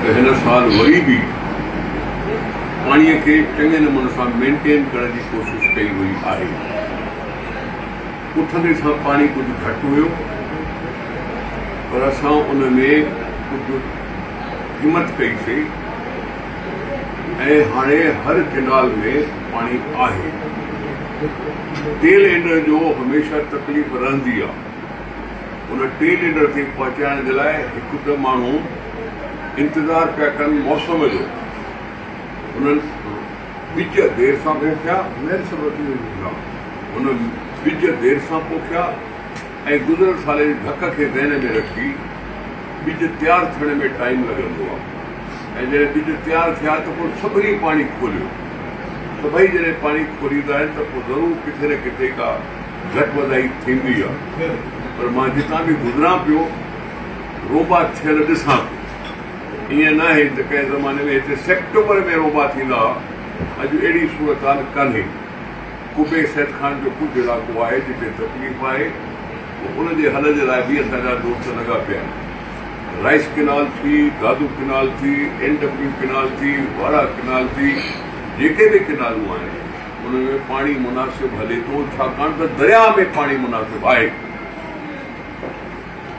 ته هن سال وري به پاڻي کي چڱي نموني سان مينٽين ڪرڻ جي ڪوشش ڪئي وئي آهي. اٿندي سان پاڻي ڪجهه گهٽ هيو پر اسان ان ۾ ڪجهه همت ڪئي سي ۽ هاڻي هر ڪئنال ۾ پاڻي آهي. ٽيل اينڊر جو هميشه تڪليف رهندي آ. ان ٽيل اينڊر تائين پهچائڻ جي لاء هڪ ته ماڻهو انتظار پيا ڪن موسم جو. انهن ٻج دير سان پوکيا. انهن ٻج دير سان پوکيا ۽ گذريل سال جي ڌڪ کي ذهن ۾ رکي ٻج تيار ٿيڻ ۾ ٽائيم لڳندو آهي ۽ جڏهن ٻج تيار ٿيا ته پوء سڀني پاڻي کوليو. سڀئي جڏهن پاڻي کوليندا آهن ته پوء ضرور ڪٿي نه ڪٿي ڪا گهٽ وڌائي ٿيندي آهي پر مان جتان به گذران پيو روٻا ٿيل ڏسان پيو. ائين ناهي ته ڪنهن زماني ۾ هتي سيپٽمبر ۾ روٻا ٿيندا هئا، اڄ اهڙي صورتحال ڪانهي. قبي سيد خان جو ڪجهه علائقو آهي جتي تڪليف آهي پوء ان جي حل جي لاء به اسان جا دوست لڳا پيا آهن. رائيس ڪئنال ٿي، دادو ڪئنال ٿي، اين ڊبليو ڪئنال ٿي، وارهه ڪئنال ٿي، جيڪي به ڪئنالون آهن انهن ۾ پاڻي مناسب هلي ٿو ڇاڪاڻ ته درياهه ۾ پاڻي مناسب آهي.